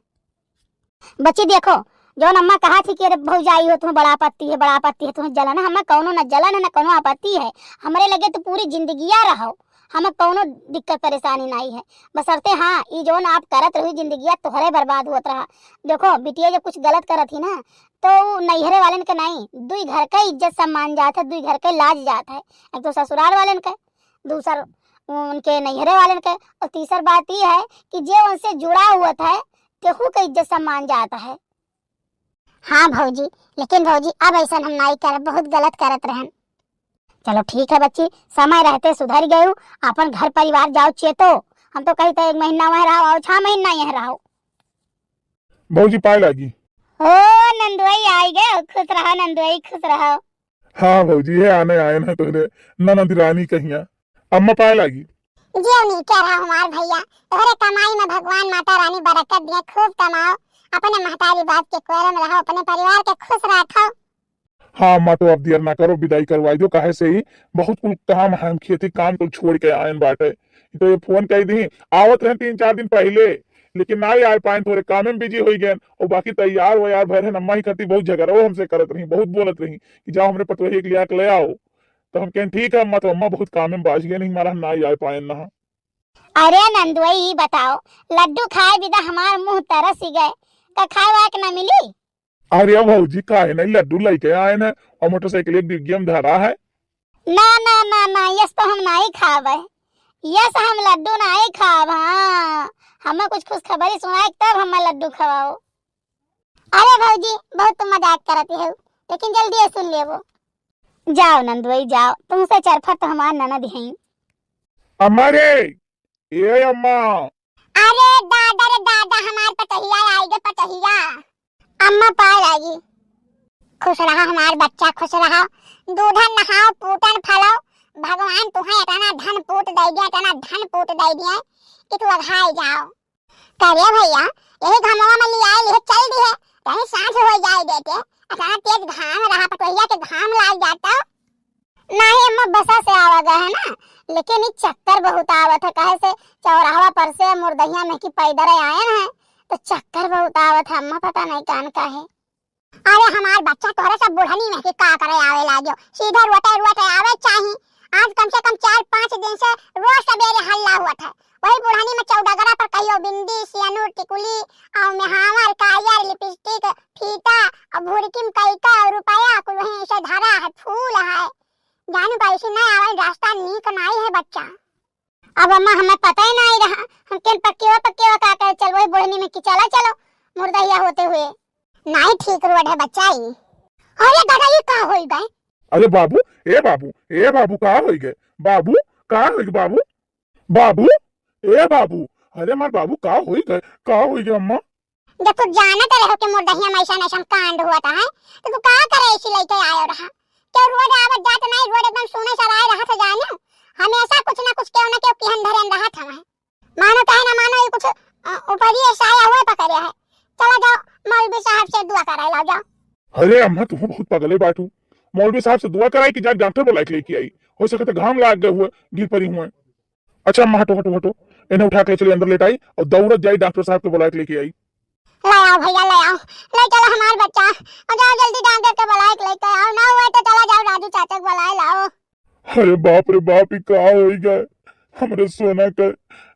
बच्ची देखो, जौन अम्मा कहा थी कि अरे भौजाई हो, तुम्हें बड़ा आपत्ति है, बड़ा आपत्ति है, तुम्हें जलन है, हमें कौनो न जलन है, न कौनो आपत्ति है। हमरे लगे तो पूरी जिंदगिया रहो, हमें कौनो दिक्कत परेशानी नहीं है। बसरते हाँ, ई जौन आप करत रही जिंदगिया, तोहरे बर्बाद होत रहा। देखो, बिटिया जब कुछ गलत करत ही ना, तो उ नैहरे वालन के नहीं, दुई घर का इज्जत सम्मान जात है, दुई घर के लाज जात है। एक तो ससुराल वालन के, दूसर उनके नैहरे वालन के, और तीसर बात ई है कि जे उनसे जुड़ा हुआ था, तेहू के इज्जत सम्मान जात है। हाँ भौजी, लेकिन भौजी अब ऐसन हम नाई करब, बहुत गलत करत रहन। चलो ठीक है बच्ची, समय रहते सुधर गयू, अपन घर परिवार जाओ चेतो। हम तो कही तो एक महीना वहीं रहो, आओ छह महीना यहाँ रहो। भौजी पाए लागी। ओ नंदुआई आई गए, खुश रहो नंदुआई, खुश रहो। हाँ भौजी, ये आने आए ना तोहरे ननद रानी कहिया। अम्मा पाए लागी। जियो नीके रहा हमार भैया, तोहरे कमाई में भगवान माता रानी बरकत दिए, खूब कमाओ, अपने महतारी बाप के कोरे में रहो, अपने परिवार के खुश रखो। हाँ अम्मा, तो अब देर ना करो, विदाई करवाई दो, काहे से ही बहुत कुल काम है, हम खेती काम कुल छोड़ के आयन बाटे। तो ये फोन कह दी, आवत रहे तीन चार दिन पहले, लेकिन ना ही आ पाए, थोड़े काम में बिजी हो गए। और बाकी तैयार वैयार भर है, अम्मा ही खातिर बहुत झगड़ा वो हमसे करत रही, बहुत बोलत रही कि जाओ हमरे पतोहिए के लिया के ले आओ। तो हम कहें ठीक है अम्मा, तो अम्मा बहुत काम में बाझ गए, नहीं हमारा हम ना ही आ पाए ना। अरे नंदुआई, ई बताओ, लड्डू खाए बिदा हमार मुंह तरस ही गए, का खाए वाए के ना मिली? अरे भौजी, काहे नहीं, लड्डू लेके आए हैं और मोटरसाइकिल एक डिग्गी में धरा है। ना ना ना ना, यस तो हम नहीं खावे, यस हम लड्डू नहीं खाब। हाँ, हमें कुछ खुशखबरी सुनाए तब हमें लड्डू खवाओ। अरे भौजी, बहुत तुम मजाक करती हो, लेकिन जल्दी सुन लेबो। जाओ नंदुआई जाओ, तुमसे चरफर तो हमार ननद हैं। अम्मा रे, ए अम्मा। अरे दादा रे दादा, हमार पतोहिया आई गे पतोहिया। अम्मा पाए लागी। खुश रहा हमार बच्चा, खुश रहा। दूधन नहाओ, पूतन फलो, भगवान तुहें इतना धन पूत दे दिया, इतना धन पूत दे दिए कि तू अघाई जाओ। करे भैया, यही घमवा में लियाए लिए चल दिए, कहीं सांझ हो जाए देते। अचानक तेज घाम रहा, पटोहिया के घाम लाग जाता। नहीं अम्मा, बसा से आवा गए है ना, लेकिन ई चक्कर बहुत आवत है, कहे से चौराहा पर से मुर्दहिया में की पैदल आए हैं, तो चक्कर बहुत आवत है अम्मा, पता नहीं कान का है। अरे हमार बच्चा तोहरे सब बुढ़नी में के का करे आवे लाग्यो, सीधे रोटे रोटे आवे चाही। आज कम से कम चार पाँच दिन से रोज सबेरे हल्ला हुआ था। वही बुढ़नी में चौडगरा पर कहियो बिंदी, सियनूर, टिकुली, और मेहावर, काजर, लिपस्टिक, फीता, और भुरकिम कई का, और रुपया, कुल वहीं ऐसे धरा है, फूल है। जानू पैसे नहीं आवे, रास्ता नीक नहीं है बच्चा। अब अम्मा हमें पता ही नहीं रहा, हम केन पक्केवा पक्केवा का करे, चल वही बुढ़नी में कि चला चलो, मुर्दहिया होते हुए। नहीं ठीक रोड है बच्चा ई। अरे दादा, ये का होई गए? अरे बाबू, ए बाबू, ए बाबू, का होई गए? बाबू, का होई गए बाबू? बाबू, ए बाबू, अरे हमार बाबू, का होई गए? का होई गए अम्मा? जब तू जानत रहो कि मुर्दहिया में ऐसा ऐसा कांड हुआ था, है, तो तू का करे ऐसी लेके आयो रहा? क्यों रोड आवत जात नहीं, रोड एकदम सुने सराय रहा था जाने, हमेशा कुछ ना कुछ क्यों ना क्यों किहन धरन रहा था मैं। मानो चाहे ना मानो, ये कुछ, अ, ऊपरी साया हुए पकड़े है। चला जाओ, मौलवी साहब से दुआ कराए लाओ, जाओ। अरे अम्मा, तू बहुत पगले बाटू। मौलवी साहब से दुआ कराई कि जा डॉक्टर बुलाए के लेके आई। हो सके तो घाम लाग गए हुए, गिर पड़ी हुए। अच्छा अम्मा, हटो, हटो, हटो। इन्हें उठा के चलिए अंदर लेटाई और दौड़त जाई डॉक्टर साहब के बुलाए के लेके आई। ले आओ भैया, ले आओ, ले चलो हमार बच्चा। और जाओ जल्दी डॉक्टर के बुलाए के लेके आओ, ना हुए तो चला जाओ राजू चाचा के बुलाए लाओ। अरे बाप रे बाप, ई का होई गए हमरे सोना के?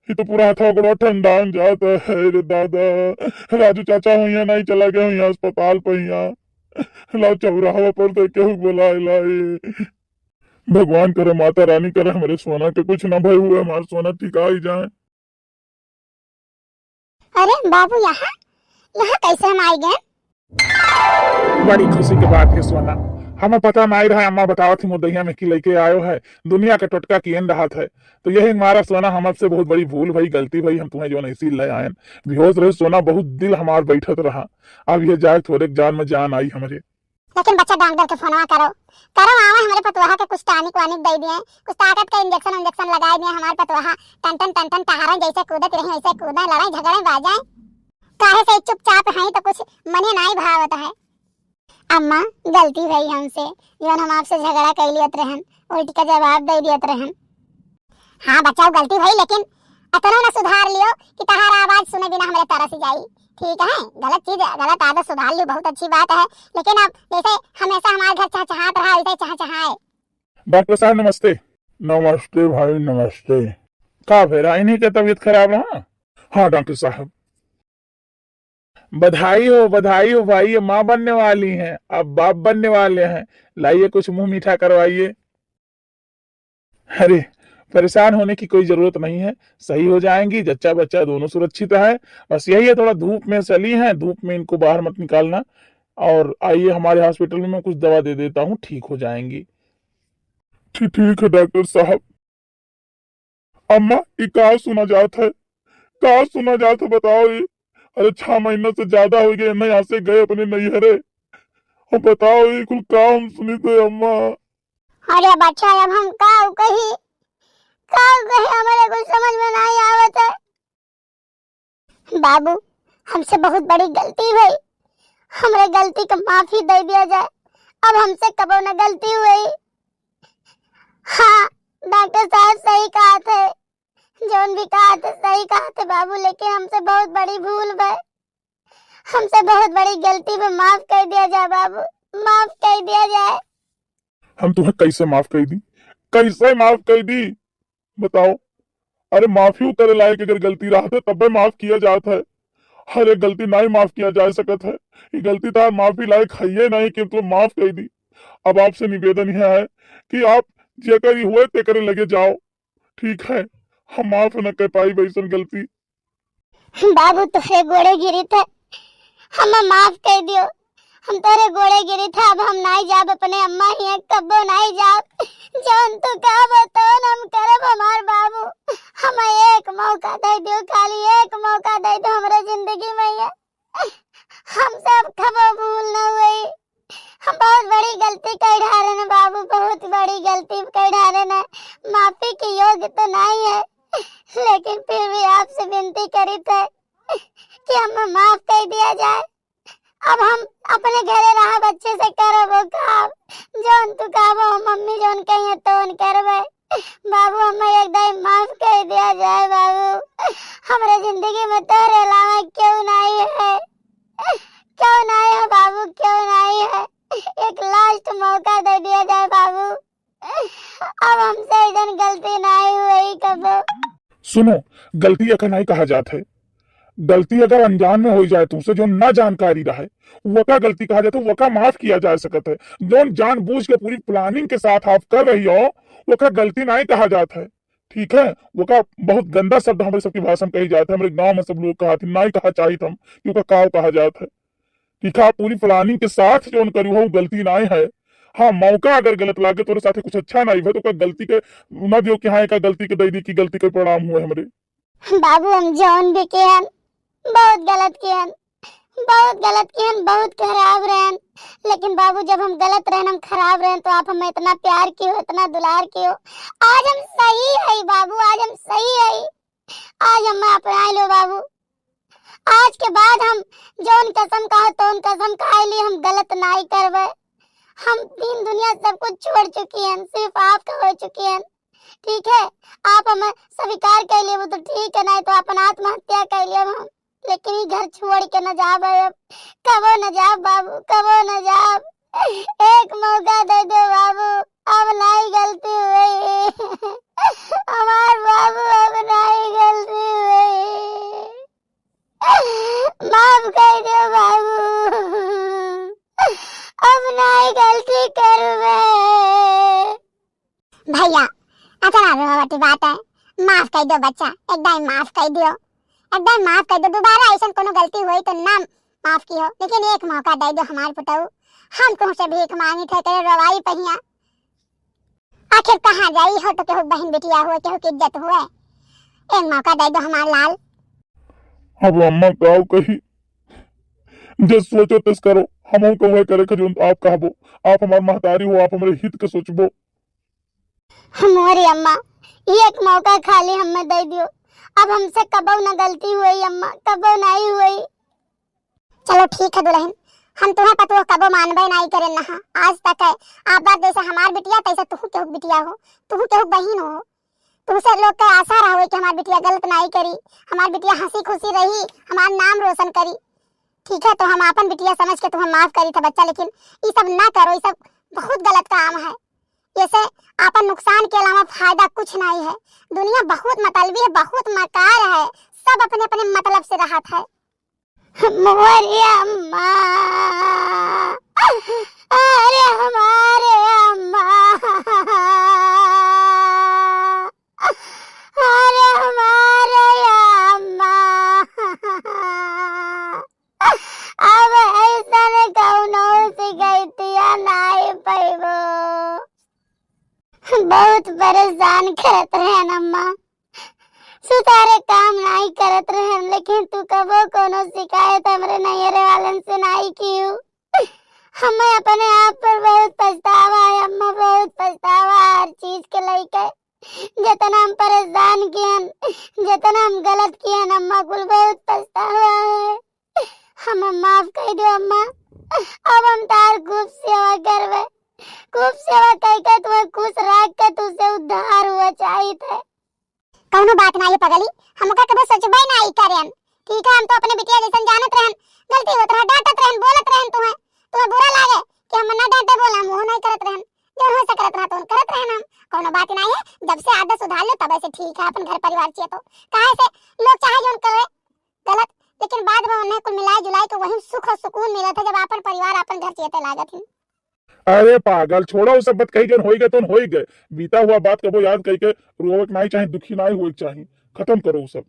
ई तो पूरा हथवा गोड़वा ठंडान जात है रे दादा। राजू चाचा हुइया नहीं, चला गए हुइया अस्पताल पहिया। लाओ चौराहा पर तो केहू बुलाए लाई। भगवान करे, माता रानी करे, हमरे सोना के कुछ ना भय हुए, हमार सोना ठीक आई जाए। अरे बाबू, यहाँ, यहाँ कैसे हम आए गए? बड़ी खुशी के बात है सोना, हमें पता नहीं रहा, अम्मा बतावत थी मुर्दहिया में कि लेके आयो है, दुनिया के टोटका कियन रहत है, तो यही हमारा सोना, हम आपसे बहुत बड़ी भूल भई, गलती भई, हम तुम्हें जो नहीं सी ले आयन, बेहोश रहे सोना, बहुत दिल हमार बैठत रहा, अब ये जाए थोड़े जान में जान आई हमरे। लेकिन बच्चा डॉक्टर के फोनवा करो, करो आवे हमरे पतोहा के कुछ टॉनिक वानिक दे दिए, कुछ ताकत का इंजेक्शन उंजेक्शन लगाए दिए। हमार पतोहा टन टन टन टन टहरे जैसे कूदत रही वैसे कूदे, लड़ाई झगड़े बाजाए। काहे से चुपचाप हैं तो कुछ मने नाई भावत है। अम्मा गलती भई हमसे, जौन हम आपसे झगड़ा कर लियत रहन, उल्टी का जवाब दे दियत रहन। हाँ बच्चा, गलती भई, लेकिन अतनो ना सुधार लियो कि तहार आवाज सुने बिना हमरे तरस जाई। ठीक है, गलत चीज, गलत आदत सुधार लियो, बहुत अच्छी बात है, लेकिन अब जैसे हमेशा हमारे घर चहचहात रहा, वैसे चहचहाए। डॉक्टर साहब नमस्ते। नमस्ते भाई, नमस्ते। का भेला, इन्हीं के तबीयत खराब रहा? हाँ डॉक्टर साहब। बधाई हो, बधाई हो भाई, ये माँ बनने वाली हैं, अब बाप बनने वाले हैं। लाइए कुछ मुंह मीठा करवाइए। अरे, परेशान होने की कोई जरूरत नहीं है, सही हो जाएंगी, जच्चा बच्चा दोनों सुरक्षित है। बस यही है, थोड़ा धूप में चली हैं, धूप में इनको बाहर मत निकालना। और आइए हमारे हॉस्पिटल में, मैं कुछ दवा दे देता हूँ, ठीक हो जाएंगी। ठीक, ठीक है डॉक्टर साहब। अम्मा, ई का सुना जात है? का सुना जात है, बताओ ई? अरे, छह महीना से ज्यादा हो गए, नहीं यहाँ से गए अपने नैहरे। अब बताओ, ई कुल का हम सुनी थे, अम्मा? अरे बच्चा, अब हम का कही, का कही, हमारे कुछ समझ में नहीं आवत है। बाबू, हमसे बहुत बड़ी गलती भई, हमरे गलती का माफी दे दिया जाए, अब हमसे कबो न गलती हुई। हाँ, डॉक्टर साहब सही कहा थे, जौन भी कहा थे सही कहा थे बाबू, लेकिन हमसे बहुत बड़ी भूल भई, हमसे बहुत बड़ी गलती भई, माफ कर दिया जाए बाबू, माफ कर दिया जाए। हम तुम्हें कैसे माफ कर दी, कैसे माफ कर दी, बताओ? अरे माफी उतरे लायक अगर गलती रहत है तब्बे माफ किया जात है। अरे गलती नहीं माफ किया जा सकत है, ये गलती तो माफी लायक है ही नहीं कि तुम माफ कर दी। अब आपसे निवेदन यह है कि आप जेकर ई हुए तेकरे लगे जाओ, ठीक है? हम माफ न कर पाई वैसन गलती। बाबू तोहरे गोड़े गिरी थे, हमें माफ कर दियो। हम तोहरे गोड़े गिरी थे, अब हम नाई जाब अपने अम्मा हियां, कब्बो नाई जाब। जौन तू कहबो तौन हम करब हमार बाबू। हमें एक मौका दे दियो, खाली एक मौका दे दियो हमरे जिंदगी में ये। हमसे अब कबो भूल न हुई। हम बहुत बड़ी गलती कर डारे न बाबू, बहुत बड़ी गलती कर डारे न। माफी के योग्य तो नहीं है, लेकिन फिर भी आपसे विनती करी थे कि हमें माफ कर दिया जाए। अब हम अपने घरे रहब, अच्छे से करब वो काम, जौन तू कहबो, मम्मी जौन कहिए तौन करबे। बाबू, हमें एक दाई माफ कर दिया जाए बाबू, हमरे जिंदगी में तोहरे अलावा क्यों नहीं है, क्यों नहीं है बाबू, क्यों नहीं है, एक लास्ट मौका दे दिया जाए बाबू। अब हमसे ऐसन गलती नाहीं होई कबो। सुनो, गलती एका नाहीं कहा जात है। गलती अगर अनजान में होइ जाए, तुमसे जौन ना जानकारी रहे, वका गलती कहा जात है, वका माफ किया जा सकत है। जौन जानबूझ के पूरी planning के साथ आप कर रही हो, वका गलती नाहीं कहा जात है। ठीक है, वका बहुत गंदा शब्द हमरे सबकी भाषा में कही जात है, हमरे गाँव में सब लोग कहत हैं, नाहीं कहा चाहित हम कि वका काव कहा जात है। ठीक है, आप पूरी planning के साथ जौन करी हो, वो गलती नाहीं है। हाँ, मौका अगर गलत लागे, तोरे साथे कुछ अच्छा नाहीं भए, तो ओका गलती के ना दियो कि हाँ, एका गलती के दे दी कि गलती के प्रणाम हुए हमरे। बाबू, हम जौन भी किहन, बहुत गलत किहन, बहुत गलत किहन, बहुत खराब रहन। लेकिन बाबू, जब हम गलत रहन, हम खराब रहन, तो आप हमें इतना प्यार कियो, इतना दुलार कियो। आज हम सही है बाबू, आज हम सही है। आज हमें अपनाइ लो बाबू। आज के बाद हम जौन कसम खाओ, तौन कसम खाए ली, हम गलत नाहीं करबे। हम दीन दुनिया सब कुछ छोड़ चुकी हन, सिर्फ आपका हो चुकी हन। ठीक है, आप हमें स्वीकार कर लेबो तो ठीक है, नाहीं तो अपन आत्महत्या कर लेब हम। लेकिन ई घर छोड़ के न जाब अब, कबो न जाब बाबू, कबो न जाब। एक मौका दे दो बाबू, अब नाहीं गलती हुई। हमार बाबू, अब नाहीं गलती हुई। माफ कर दो बाबू, अब नाहीं गलती करबे। भैया, अतना रोवटी बात है, माफ कर दो बच्चा, एकदम माफ कर दियो, एकदम माफ कर दो। दोबारा ऐसन कोनो गलती होई तो ना माफ कियो, लेकिन एक मौका दे दो हमार पुतऊ, हम तुमसे भीख मांगित है, तेरे रोवाई पहिया। आखिर कहाँ जाई हो तो केहू बहन बिटिया हुए, केहू की इज्जत हुए। एक मौका दे दो हमार लाल। अब अम्मा काव कही, जे सोचो तेस करो, हमहू के उहे करे के जौन आप कहबो। आप हमार महतारी हो, आप हमरे हित के सोचबो। मोरी अम्मा, ये एक मौका खाली हमें दे दियो। अब हमसे कबो न गलती हुई अम्मा, कबो नहीं हुई। चलो ठीक है दुल्हन, हम तुम्हें पतोह कबो मानबे नाहीं करेन नहा। आज तक है, आप बात जैसे हमार बिटिया, तैसे तुहू केहू बिटिया हो, तुहू केहू बहिन हो। तुहसे लोग के आशा रहा होई कि हमार बिटिया गलत नाहीं करी, हमार बिटिया हंसी खुशी रही, हमार नाम रोशन करी। ठीक है, तो हम आपन बिटिया समझ के तुम्हें माफ करी था बच्चा, लेकिन ई सब ना करो, ई सब बहुत गलत काम है। ये से आपन नुकसान के अलावा फायदा कुछ नाहीं है। दुनिया बहुत मतलबी है, बहुत मकार है, सब अपने अपने मतलब से रहत है। मोरी अम्मा, अरे हमारे अम्मा, अरे हमारे अम्मा, अब ऐसन कौनो शिकायतिया नाहीं पैबो। बहुत परेशान करत रहन अम्मा, सुधारे काम नाहीं करत रहन, लेकिन तू कबो कोनो शिकायत हमरे नैहरे वालन से नाहीं कियो। हमें अपने आप पर बहुत पछतावा है अम्मा, बहुत पछतावा है हर चीज के लेके। जितना हम परेशान किहन, जितना हम गलत किहन अम्मा, कुल बहुत पछतावा है। हमें माफ कर दो अम्मा, अब हम तार खूब सेवा करबे, खूब सेवा करके तुम्हें खुश रख के तुझसे उद्धार हुआ चाहिए थे। कौनो बात नाहीं पगली, हम ओका कबो सोचबे नाहीं करेन। ठीक है, हम तो अपने बिटिया जैसन जानत रहन, गलती होत रहा, डांटत रहन, बोलत रहन तुम्हें, तुम्हें बुरा लागे कि हम ना डांटे बोले, हम वो नाहीं करत रहन, जो हो सकत रहा तो करत रहन हम। कौनो बात नाहीं है, जब से आदत सुधार लो तब से ठीक है, अपन घर परिवार चाहिए तो। काहे से लोग चाहे जौन करे गलत, लेकिन बाद में उन्हें कुल मिलाए जुलाए के वही सुख और सुकून मिलत है जब अपन परिवार अपन घर चाहिए लागत है। अरे पागल, छोड़ा वो सब बतकही, जौन होई गए तौन होई गए। बीता हुआ बात कबो याद करके रोवे के नाहीं चाही, दुखी नाहीं होए के चाही। खत्म करो वो सब।